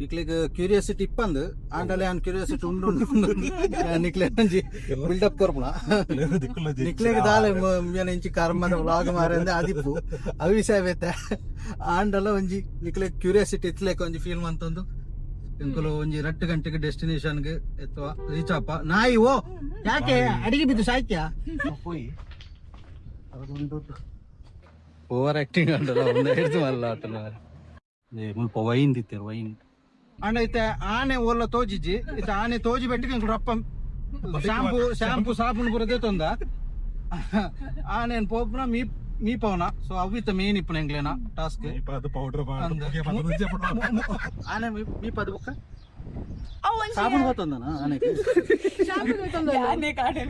ನಿಕ್ಲೆಗ್ ಕ್ಯೂರಿಯಾಸಿಟಿ ಇಪ್ಪಂದು ಆಂಡಲೇ ಯಾನ್ ಕ್ಯೂರಿಯಾಸಿಟಿ ಉಂಡು ಉಂಡು ಉಂಡು. ನಿಕ್ಲೆ ಒಂಜಿ ಬಿಲ್ಡಪ್ ಕೊರ್ಪುಣ. ನಿಕ್ಲೆಗ್ ದಾಲೆ ಮೇನ ಇಂಚಿ ಕರ್ಮದ ವ್ಲಾಗ್ ಮಾರಂದೆ ಆದಿಪ್ಪು, ಅವು ವಿಷಯ ಬೇತೆ. ಆಂಡಲ ಒಂಜಿ ನಿಕ್ಲೆಗ್ ಕ್ಯೂರಿಯಾಸಿಟಿ ಇತ್ಲೆಕ ಒಂಜಿ ಫೀಲ್ ಮಂತೊಂದು ಎಂಕುಲು ಒಂಜಿ 2 ಗಂಟೆಗೆ ಡೆಸ್ಟಿನೇಷನ್ಗೆ ಎತ್ತುವ ರೀಚ್ ಆಪ. ನಾಯಿ ಓ ಯಾಕೆ ಅಡಿಗೆ ಬಿದ್ದು ಸಾಯ್ತ್ಯಾ ಪೋಯಿ. ಓವರ್ ಆಕ್ಟಿಂಗ್ ಅಂಡಲ್ಲ ಒಂದು ಹಿಡ್ದು ಮಲ್ಲ ಆತನ. ಏ ಮುಲ್ಪ ವೈನ್ ದಿತ್ತೇರು ವೈನ್. ಅಂಡ ಇತ್ತೆ ಆನೆ ಓಲ್ಲ ತೋಜಿಜಿ. ಇತ್ತೆ ಆನೆ ತೋಜಿ ಬೆಟ್ಟಿಗೆ ಎಂಕುಲು ರಪ್ಪ ಶಾಂಪು ಶಾಂಪು ಸಾಬೂನು ಪೂರ ದೇತೊಂದ ಆನೆನ್ ಪೋಪುನ ಮೀ ಮೀಪವನ. ಸೊ ಅವಿತ ಮೇನ್ ಇಪ್ಪುನ ಎಂಕ್ಲೆನ ಟಾಸ್ಕ್. ಪೌಡರ್. ಅಂದ್. ಆನೆ ಮೀಪದ ಬೊಕ್ಕ ಸಾಬೂನು ಗೊತ್ತಂದನ ಆನೆಗೆ. ಯಾನೆ ಕಾಣೆ.